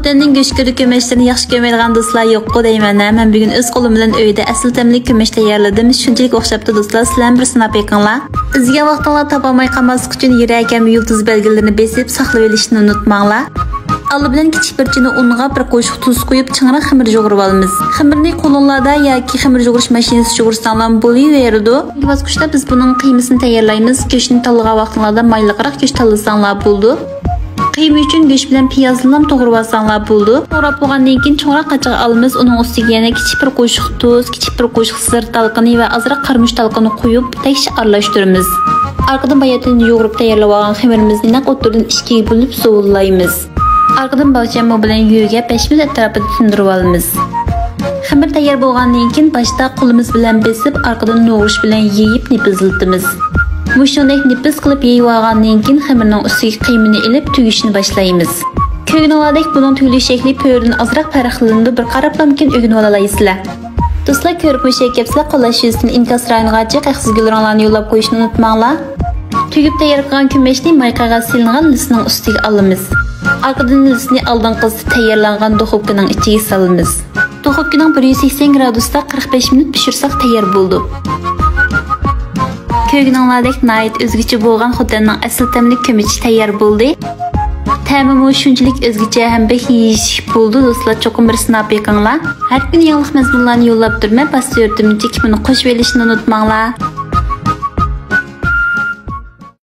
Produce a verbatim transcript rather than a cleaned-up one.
خوتەننىڭ گۆشكىرى كۆمەچلىرىنى ياخشى كۆرمەيدىغان دوستلار يوققۇ دەيمەن. مەن بۈگۈن ئۆز قولۇم بىلەن ئۆيدە ئەسلى تەملىك كۆمەچ تەييارلىدىم. شۇنچىلىك ئوخشاپتۇ دوستلار، سىلەرمۇ بىر سىناپ بېقىڭلار. ئىزدىگەن ۋاقتىڭلار تاپالماي قالماسلىق ئۈچۈن يىراك ھەم يۇلتۇز بەلگىلىرىنى بېسىپ ساقلىۋېلىشنى ئۇنتۇماڭلار. ئالدى بىلەن كىچىك بىر چىنە ئۇنغا بىر قوشۇق تۇز قۇيۇپ، چىڭراق خېمىر يۇغۇرۇۋالىمىز. خېمىرنى قولۇڭلاردا ياكى خېمىر يۇغۇرۇش ماشىنىسىدا يۇغۇرساڭلارمۇ بولۇۋېرىدۇ. كېيىنكى باسقۇچتا بىز بۇنىڭ قىيمىسىنى تەييارلايمىز. گۆشنى تاللىغان ۋاقتىڭلاردا مايلىقراق گۆش تاللىساڭلار بولىدۇ. قىيما ئۈچۈن گۆش بىلەن پىيازنىلا توغرىۋالساڭلار بولىدۇ. توغراپ بولغاندىن كېيىن چوڭراق قاچىغا ئالىمىز. ئۇنىڭ ئۈستىگە يەنە كىچىك بىر قوشۇق تۇز، كىچىك بىر قوشۇق زىر تالقىنى ۋە ئازراق قارىمۇچ تالقىنى قويۇپ، تەكشى ئارىلاشتۇرىمىز. ئارقىدىن باياتىن يۇغۇرۇپ تەييارلىۋالغان خېمىرىمىزنى نەق ئوتتۇرىدىن ئىككىگە بۆلۈپ زۇۋۇللايمىز. ئارقىدىن باغچە مۇڭ بىلەن يۆگەپ بەش مىنۇت ئەتراپىدا تىندۇرۇۋالىمىز. خېمىر تەييار بولغاندىن كېيىن باشتا قولىمىز بىلەن بېسىپ، ئارقىدىن نوغۇرۇش بىلەن يېيىپ نېپىزلىتىمىز. مۇشۇنىڭدەك نېپىز قىلىپ يېيىۋالغاندىن كېيىن خېمىرنىڭ ئۈستىگە قىيمىنى ئېلىپ تۈگۈشنى باشلايمىز. كۆرگىنىڭلاردەك بۇنىڭ تۈگۈلۈش شەكلى پۈرىدىن ئازراق پەرقلىنىدۇ، بىر قاراپلامكىن ئۆگىنىۋالالايسىلەر. دوستلار، كۆرۈپ مۇشۇ كەپسىلەر قوللاش يۈزىسىدىن ئىنكاس رايونىغا جىق ئەخسىز گۈل رەڭلارنى يوللاپ قويۇشنى ئۇنتۇماڭلار. تۈگۈپ تەييار قىلغان كۆمەچنى مايقىغا سېلىنغان لىسنىڭ ئۈستىگە ئالىمىز. ئارقىدىن لىسنى ئالدىن قىزىتىپ تەييارلانغان دۇخوپكىنىڭ ئىچىگە سالىمىز. دۇخوپكىنىڭ بىر يۈز سەكسەن گرادۇستا قىرىق بەش مىنۇت پىشۇرساق تەييار بولىدۇ. كۆرگىنىڭلاردەك ناھايىتى ئۆزگىچە بولغان خوتەننىڭ ئەسلى تەملىك كۆمىچى تەييار بولدى. تەمىمۇ شۇنچىلىك ئۆزگىچە ھەم بەك يېيىشلىك بولىدۇ. دوستلار، چوقۇم بىر سىناپ بېقىڭلار. ھەر كۈنى يېڭىلىق مەزمۇنلارنى يوللاپ تۇرىمەن. باسسا يۆرتۈمنى چېكىپ مېنى قوشۇۋېلىشنى ئۇنتۇماڭلار.